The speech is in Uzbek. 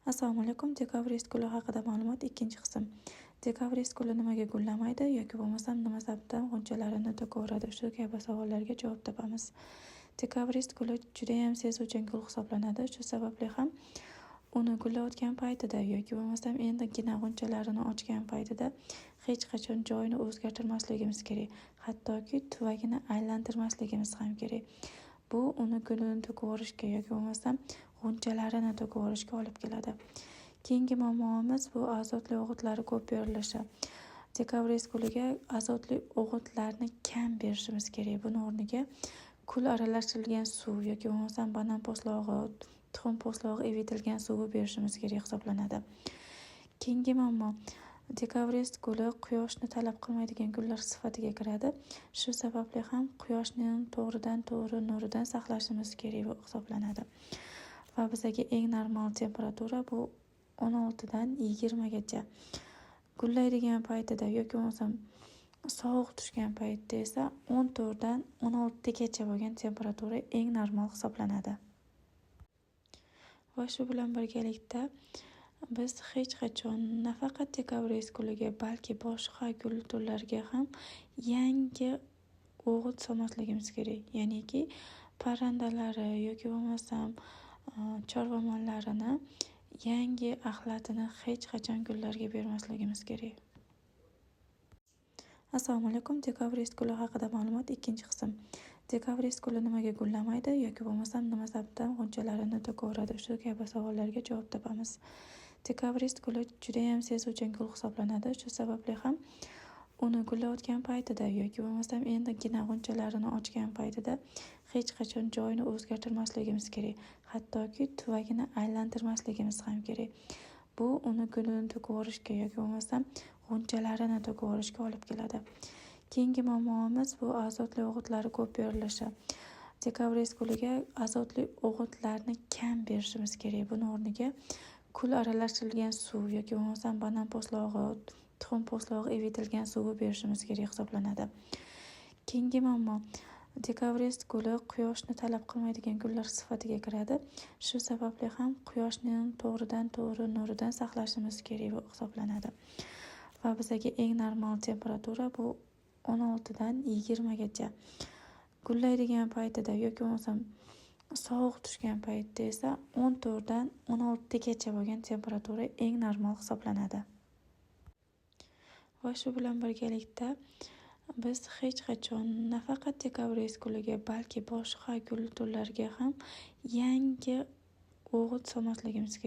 Assalomu alaykum. Dekabrist guli haqida ma'lumot, ikkinchi qism. Dekabrist guli nimaga gullamaydi yoki bo'lmasam nima sababdan g'unchalarini to'kaveradi? Shu kabi savollarga javob topamiz. Dekabrist guli judayam sezuvchan gul hisoblanadi. Shu sababli ham uni gullayotgan paytida yoki bo'lmasam endigina g'unchalarini ochgan paytida hech qachon joyini o'zgartirmasligimiz kerak. Hattoki tuvagini aylantirmasligimiz ham kerak. Bu uni gulini to'kib yuborishga yoki bo'lmasam g'unchalarini to'kib yuborishga olib keladi. Keyingi muammomiz bu azotli o'g'itlar ko'p berilishi. Dekabrist guliga azotli o'g'itlarni kam berishimiz kerak. Buni o'rniga kul aralashtirilgan suv yoki bo'lmasam banan po'stlog'i, tuxum po'stlog'i evitilgan suvi berishimiz kerak hisoblanadi. Keyingi muammo, dekabrist guli quyoshni talab qilmaydigan gullar sifatiga kiradi. Shu sababli ham quyoshning to'g'ridan to'g'ri nuridan saqlashimiz kerak hisoblanadi. Va bizaga eng normal temperatura bu 16 dan 20 gacha. Gullaydigan paytida yoki bo'lmasam sovuq tushgan paytda esa 14 dan 16 gacha bo'lgan temperatura eng normal hisoblanadi. Va shu bilan birgalikda biz hech qachon nafaqat dekabrist guliga, balki boshqa gul turlariga ham yangi o'g'it solmasligimiz kerak. Ya'niki parrandalari yoki bo'lmasam chorva mollarini yangi axlatini hech qachon gullarga bermasligimiz kerak. Assalomu alaykum. Dekabrist guli haqida ma'lumot, ikkinchi qism. Dekabrist guli nimaga gullamaydi yoki bo'lmasam nima sababdan g'unchalarini to'kaveradi? Shu kabi savollarga javob topamiz. Dekabrist guli judayam sezuvchan gul hisoblanadi. Shu sababli ham uni gullayotgan paytida yoki bo'lmasam endigina g'unchalarini ochgan paytida hech qachon joyini o'zgartirmasligimiz kerak. Hattoki tuvagini aylantirmasligimiz ham kerak. Bu uni gulini to'kib yuborishga yoki bo'lmasam g'unchalarini to'kib yuborishga olib keladi. Keyingi muammomiz bu azotli o'g'itlar ko'p berilishi. Dekabrist guliga azotli o'g'itlarni kam berishimiz kerak. Buni o'rniga kul aralashtirilgan suv yoki bo'lmasam banan po'stlog'i, tuxum po'stlog'i evitilgan suvi berishimiz kerak hisoblanadi. Keyingi muammo, dekabrist guli quyoshni talab qilmaydigan gullar sifatiga kiradi. Shu sababli ham quyoshning to'g'ridan to'g'ri nuridan saqlashimiz kerak hisoblanadi. Va bizaga eng normal temperatura bu 16 dan 20 gacha. Gullaydigan paytida yoki bo'lmasam sovuq tushgan paytda esa 14 dan 16 gacha bo'lgan temperatura eng normal hisoblanadi. Va shu bilan birgalikda biz hech qachon nafaqat dekabrist guliga, balki boshqa gul turlariga ham yangi o'g'it solmasligimiz kerak.